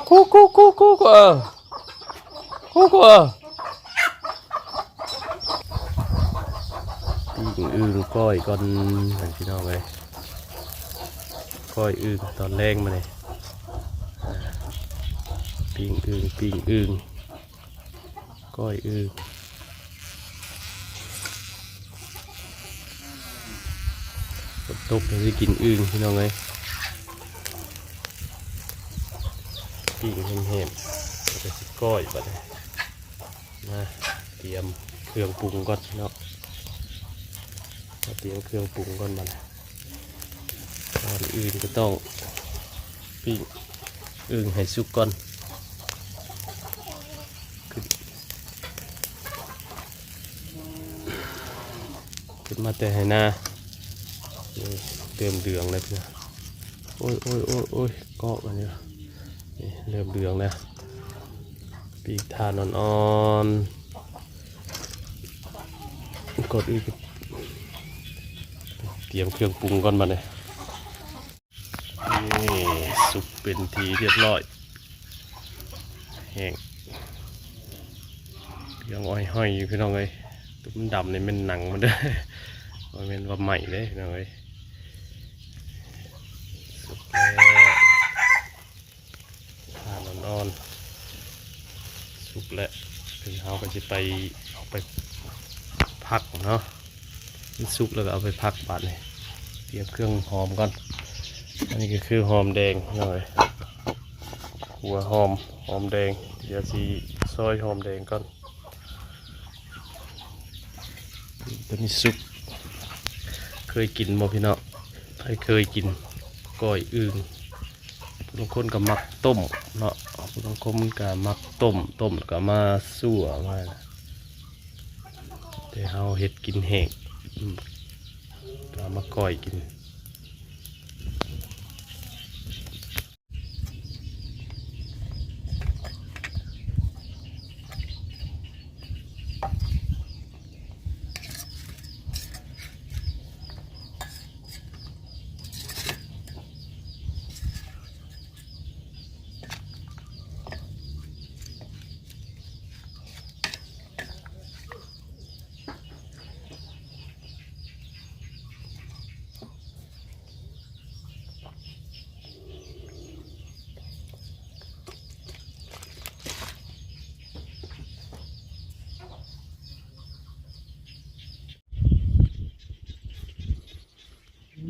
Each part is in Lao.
ຄູຄູຄູຄູ ເອີ ຄູຄູ ເອີ ປີ້ງອຶ່ງກ້ອຍກ່ອນ ພີ່ນ້ອງເອີຍ ກ້ອຍອຶ່ງຕອນແລງມື້ນີ້ ປີ້ງອຶ່ງ ປີ້ງອຶ່ງ ກ້ອຍອຶ່ງ ຝົນຕົກກໍຊິກິນອຶ່ງ ພີ່ນ້ອງເອີຍ ປີ້ງແຮມໆ ແລ້ວກໍຊິກ້ອຍບັດນີ້ ມາຕຽມເຄື່ອງປຸງກ່ອນເນາະ ມາຕຽມເຄື່ອງປຸງກ່ອນບັດນີ້ ກ່ອນອື່ນກໍຕ້ອງປີ້ງອຶ່ງໃຫ້ສຸກກ່ອນ ຂຶ້ນ ຂຶ້ນມາແຕ່ໄຮ່ນາ ນີ້ເລີ່ມເຫຼືອງແລ້ວພີ່ນ້ອງ ໂອ້ຍໆໆໆ ເກາະມັນຢູ່ ນີ້ເລີ່ມເຫຼືອງແລ້ວ ປີ້ງຖ່ານອ່ອນໆ ກ່ອນອື່ນກໍຕຽມເຄື່ອງປຸງກ່ອນບັດນີ້ ນີ້ສຸກເປັນທີ່ຮຽບຮ້ອຍ ແຫ້ງ ຍັງອ້ອຍຫ້ອຍຢູ່ພີ່ນ້ອງເອີຍ ຕົວມັນດຳນີ້ແມ່ນໜັງມັນເດີ້ ບໍ່ແມ່ນວ່າໄໝ້ເດ້ພີ່ນ້ອງເອີຍ ສຸກແລ້ວ ຖ່ານອ່ອນໆ ສຸກແລ້ວ ຄືເຮົາກໍຊິໄປ ເອົາໄປພັກເນາະ ມັນສຸກແລ້ວກໍເອົາໄປພັກບາດນີ້ ຕຽມເຄື່ອງຫອມກ່ອນ ອັນນີ້ກໍຄືຫອມແດງພີ່ນ້ອງເອີຍ ຫົວຫອມ ຫອມແດງ ດຽວຊິຊອຍຫອມແດງກ່ອນ ຕົວນີ້ສຸກ ເຄີຍກິນບໍ່ພີ່ນ້ອງ ໃຜເຄີຍກິນ ກ້ອຍອຶ່ງ ຜູ້ລາງຄົນກໍມັກຕົ້ມເນາະ ຜູ້ລາງຄົນກໍມັກຕົ້ມ ຕົ້ມແລ້ວກໍເອົາມາຊົ່ວ ມາ ແຕ່ເຮົາເຮັດກິນແຫ້ງ ອືມ ກໍເອົາມາກ້ອຍກິນ.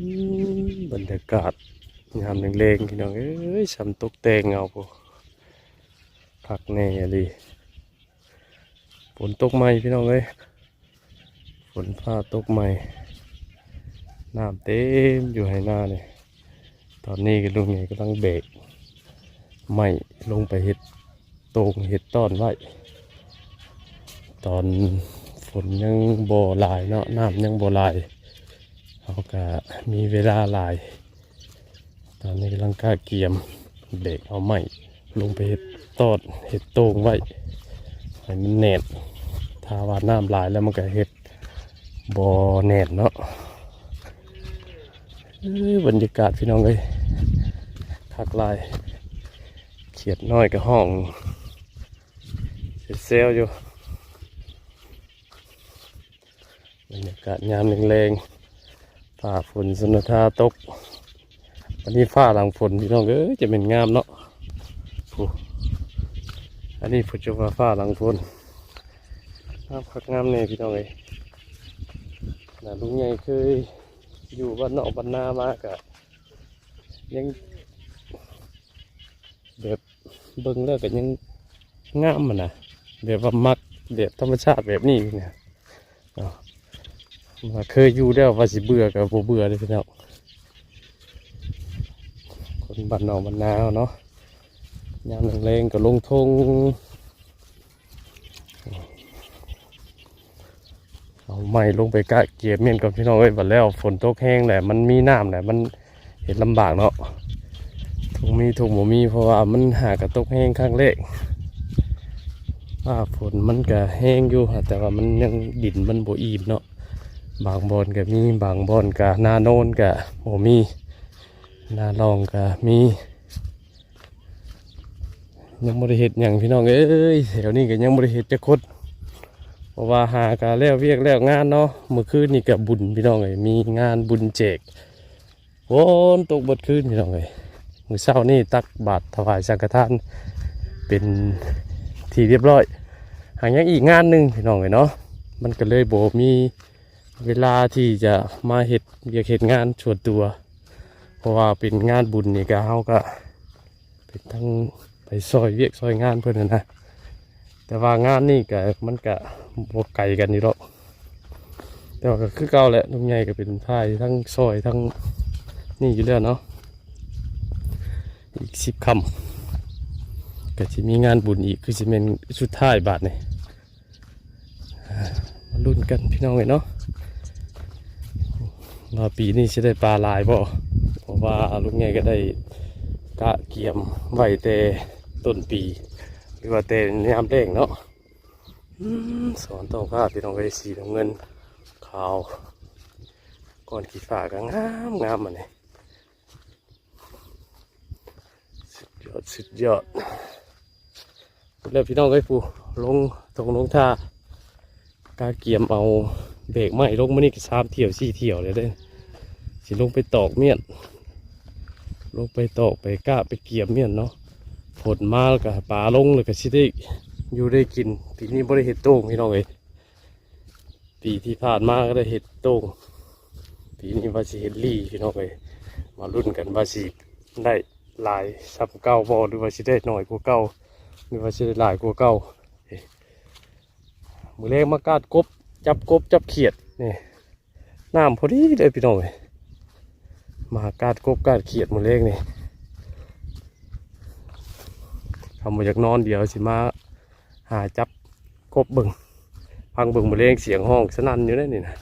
ອືມ ບັນຍາກາດຍາມແລງໆ ພີ່ນ້ອງເອີຍ ຊ່ຳຕົກແຕ່ງເອົາພຸ້ນ ຄັກແນ່ອີ່ຫຼີ. ຝົນຕົກໃໝ່ພີ່ນ້ອງເອີຍ ຝົນຟ້າຕົກໃໝ່ ນ້ຳເຕັມຢູ່ໄຮ່ນານີ້ ຕອນນີ້ກໍລຸງໃຫຍ່ກຳລັງແບກໄມ້ລົງໄປເຮັດໂຕ່ງເຮັດຕ້ອນໄວ້ ຕອນຝົນຍັງບໍ່ຫຼາຍເນາະ ນ້ຳຍັງບໍ່ຫຼາຍ ເຮົາກະມີເວລາຫຼາຍ ຕອນນີ້ກຳລັງກະກຽມແບກເອົາໄມ້ລົງໄປເຮັດຕອນເຮັດໂຕ່ງໄວ້ໃຫ້ມັນແໜ້ນ ຖ້າວ່ານ້ຳຫຼາຍແລ້ວມັນກະເຮັດບໍ່ແໜ້ນເນາະ ເອີ ບັນຍາກາດພີ່ນ້ອງເອີຍ ຄັກຫຼາຍ ຂຽດນ້ອຍກະຮ້ອງແຊວໆຢູ່ ບັນຍາກາດຍາມແລງໆ ຟ້າຝົນຊົນນະທາຕົກ ອັນນີ້ຟ້າຫຼັງຝົນພີ່ນ້ອງເອີຍ ຈະແມ່ນງາມເນາະ ຜູ້ ອັນນີ້ເພິ່ນຈະວ່າຟ້າຫຼັງຝົນ ງາມຄັກງາມແນ່ພີ່ນ້ອງເອີຍ ນະ ລຸງໃຫຍ່ເຄີຍຢູ່ບ້ານນອກບ້ານນາມາກະຍັງແບບ ເບິ່ງແລ້ວກໍຍັງງາມຫັ້ນນະ ແບບວ່າມັກແບບທຳມະຊາດແບບນີ້ນະ ເນາະ ວ່າເຄີຍຢູ່ແລ້ວວ່າຊິເບື່ອກໍບໍ່ເບື່ອເດ້ພີ່ນ້ອງ ຄົນບ້ານນອກບ້ານນາເຮົາເນາະ ຍາມແລງໆກໍລົງທົ່ງ ເອົາໄມ້ລົງໄປກະກຽມແມ່ນກ່ອນພີ່ນ້ອງເອີຍ ບັດແລ້ວຝົນຕົກແຮງແຫຼະ ມັນມີນ້ຳແຫຼະ ມັນເຮັດລຳບາກເນາະ ທົ່ງມີທົ່ງບໍ່ມີ ເພາະວ່າມັນຫາກະຕົກແຮງຄັ້ງແລກ ຟ້າຝົນມັນກະແຮງຢູ່ ແຕ່ວ່າມັນຍັງ ດິນມັນບໍ່ອີ່ມເນາະ ບາງບ່ອນກະມີ ບາງບ່ອນກະ ນາໂນນກະບໍ່ມີ ນາລ່ອງກະມີ. ຍັງບໍ່ໄດ້ເຮັດຫຍັງພີ່ນ້ອງເອີຍ ແຖວນີ້ກໍຍັງບໍ່ໄດ້ເຮັດຈັກຄົນ ເພາະວ່າຫາກະແລ້ວວຽກແລ້ວງານເນາະ. ມື້ຄືນນີ້ກະບຸນພີ່ນ້ອງເອີຍ ມີງານບຸນແຈກຝົນຕົກເບິດຄືນພີ່ນ້ອງເອີຍ. ມື້ເຊົ້ານີ້ຕັກບາດຖວາຍສັງຄະທານເປັນທີ່ຮຽບຮ້ອຍ ຫາກຍັງອີກງານໜຶ່ງພີ່ນ້ອງເອີຍເນາະ ມັນກໍເລີຍບໍ່ມີເວລາທີ່ຈະມາເຮັດວຽກເຮັດງານສ່ວນຕົວ ເພາະວ່າເປັນງານບຸນນີ້ກະເຮົາກະ ເປັນທັງໄປຊ່ອຍວຽກຊ່ອຍງານເພິ່ນຫັ້ນນະ ແຕ່ວ່າງານນີ້ກະ ມັນກະບໍ່ໄກກັນຢູ່ດອກ ແຕ່ວ່າກໍຄືເກົ່າແຫຼະ ລຸງໃຫຍ່ກໍເປັນຝ່າຍທັງຊ່ອຍທັງນີ້ຢູ່ແລ້ວເນາະ. ອີກສິບຄ່ຳກໍຊິມີງານບຸນອີກ ຄືຊິແມ່ນສຸດທ້າຍບາດນີ້. ມາລຸ້ນກັນພີ່ນ້ອງເອີຍເນາະ ວ່າປີນີ້ຊິໄດ້ປາຫຼາຍບໍ່ ເພາະວ່າລຸງໃຫຍ່ກໍໄດ້ກະກຽມໄວ້ແຕ່ຕົ້ນປີ ຫຼືວ່າແຕ່ຍາມແລ້ງເນາະ. ອືມ ສອນທ້ອງຟ້າພີ່ນ້ອງເອີຍ ສີນ້ຳເງິນຂາວ ກ້ອນຂີ້ຟ້າກໍງາມ ງາມອັນນີ້. ສຸດຍອດ ສຸດຍອດ ພຸ້ນແຫຼະພີ່ນ້ອງເອີຍ ຜູ້ລົງທົ່ງລົງທ່າ ກະກຽມເອົາແບກໄມ້ລົງ ມື້ນີ້ກໍສາມຖ້ຽວສີ່ຖ້ຽວແລ້ວເດ້ ຊິລົງໄປຕອກມ້ຽນ ລົງໄປຕອກໄປກະໄປກຽມມ້ຽນເນາະ. ຝົນມາແລ້ວກໍປາລົງ ແລ້ວກໍຊິໄດ້ຢູ່ໄດ້ກິນ. ປີນີ້ບໍ່ໄດ້ເຮັດໂຕ່ງພີ່ນ້ອງເອີຍ ປີທີ່ຜ່ານມາກໍໄດ້ເຮັດໂຕ່ງ ປີນີ້ວ່າຊິເຮັດລີ້ພີ່ນ້ອງເອີຍ. ມາລຸ້ນກັນວ່າຊິໄດ້ຫຼາຍສ່ຳເກົ່າບໍ່ ຫຼືວ່າຊິໄດ້ໜ້ອຍກວ່າເກົ່າ ຫຼືວ່າຊິໄດ້ຫຼາຍກວ່າເກົ່າ. ມື້ແລງມາກາດກົບ ຈັບກົບຈັບຂຽດນີ້ ນ້ຳພໍດີເລີຍພີ່ນ້ອງເອີຍ. ມາຫາກາດກົບກາດຂຽດມື້ແລງນີ້ ຄັນບໍ່ຢາກນອນ ດຽວຊິມາຫາຈັບກົບເບິ່ງ ຟັງເບິ່ງມື້ແລງສຽງຮ້ອງສະໜັ່ນຢູ່ເດ້ນີ້ນະ.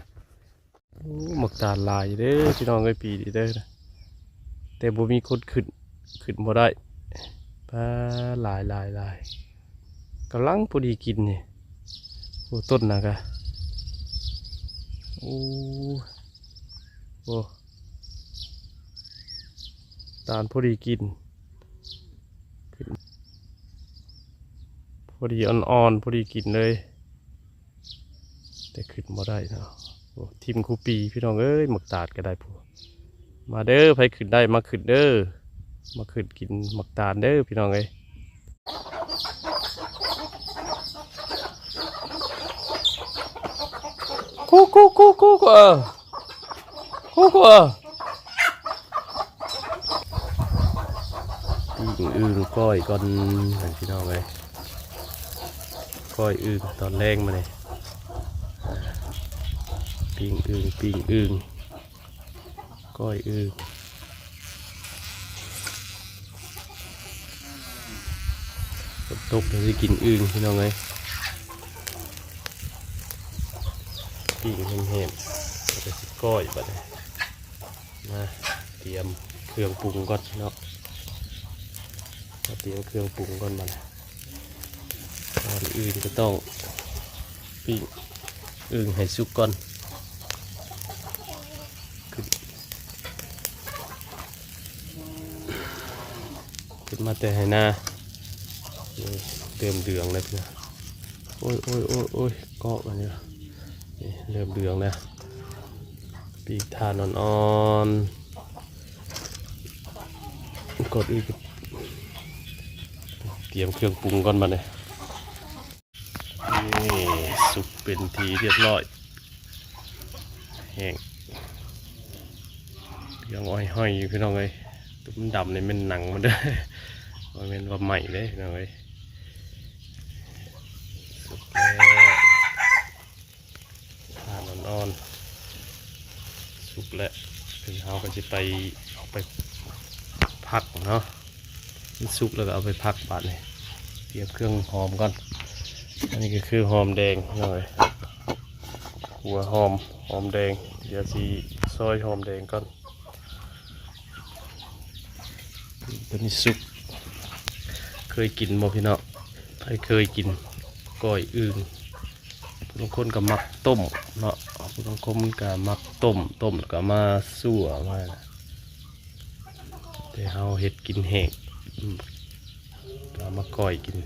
ໂອ້ ໝາກຕານຫຼາຍເດ້ພີ່ນ້ອງເອີຍ ປີນີ້ເດີ ແຕ່ບໍ່ມີຄົນຂຶ້ນ ຂຶ້ນບໍ່ໄດ້. ປາ ຫຼາຍໆໆ ກຳລັງພໍດີກິນນີ້. ໂອ້ ຕົ້ນນະກະ ໂອ້ ໂອ້ ຕານພໍດີກິນ ພໍດີອ່ອນໆ ພໍດີກິນເລີຍ. ແຕ່ຂຶ້ນບໍ່ໄດ້ເນາະ. ໂອ້ ຖິ້ມຄູ່ປີພີ່ນ້ອງເອີຍ ໝາກຕາດກໍໄດ້ພຸ້ນ. ມາເດີ ໃຜຂຶ້ນໄດ້ມາຂຶ້ນເດີ ມາຂຶ້ນກິນໝາກຕາດເດີພີ່ນ້ອງເອີຍ. ຄູໆໆໆ ເອີ ຄູໆ ເອີ. ປີ້ງອຶ່ງກ້ອຍກ່ອນພີ່ນ້ອງເອີຍ ກ້ອຍອຶ່ງຕອນແລງມື້ນີ້. ປີ້ງອຶ່ງ ປີ້ງອຶ່ງ ກ້ອຍອຶ່ງ. ຝົນຕົກກໍຊິກິນອຶ່ງພີ່ນ້ອງເອີຍ ປີ້ງແຫ້ງໆ ແລ້ວກໍຊິກ້ອຍບາດນີ້. ມາຕຽມເຄື່ອງປຸງກ່ອນເນາະ ມາຕຽມເຄື່ອງປຸງກ່ອນບາດນີ້. ກ່ອນອື່ນກໍຕ້ອງປີ້ງອຶ່ງໃຫ້ສຸກກ່ອນ. ຂຶ້ນ ຂຶ້ນມາແຕ່ໄຮ່ນາ ເລີ່ມເຫຼືອງແລ້ວພີ່ນ້ອງ. ໂອ້ຍ ໂອ້ຍ ໂອ້ຍ ໂອ້ຍ ເກາະມັນຢູ່ ນີ້ເລີ່ມເຫຼືອງແລ້ວ. ປີ້ງຖ່ານອ່ອນໆ ກ່ອນອື່ນກໍຕຽມເຄື່ອງປຸງກ່ອນບາດນີ້. ນີ້ສຸກເປັນທີ່ຮຽບຮ້ອຍ ແຫ້ງ ຍັງອ້ອຍຫ້ອຍຢູ່ພີ່ນ້ອງເອີຍ. ຕົວມັນດຳນີ້ແມ່ນໜັງມັນເດີ ບໍ່ແມ່ນວ່າໄໝ້ເດ້ພີ່ນ້ອງເອີຍ. ສຸກແລ້ວ ຖ່ານອ່ອນໆ ສຸກແລ້ວ ເຮົາກໍຊິໄປ ເອົາໄປພັກເນາະ. ມັນສຸກແລ້ວກໍເອົາໄປພັກບາດນີ້. ຕຽມເຄື່ອງຫອມກ່ອນ. ອັນນີ້ກໍຄືຫອມແດງເນາະ ຫົວຫອມ ຫອມແດງ. ດຽວຊິຊອຍຫອມແດງກ່ອນ. ຕົວນີ້ສຸກ ເຄີຍກິນບໍ່ພີ່ນ້ອງ? ໃຜເຄີຍກິນກ້ອຍອຶ່ງ? ຜູ້ລາງຄົນກໍມັກຕົ້ມເນາະ ຜູ້ລາງຄົນກໍມັກຕົ້ມ ຕົ້ມແລ້ວກໍມາຊົ່ວມາ ແຕ່ເຮົາເຮັດກິນແຫ້ງ. ອືມ ເອົາມາກ້ອຍກິນ.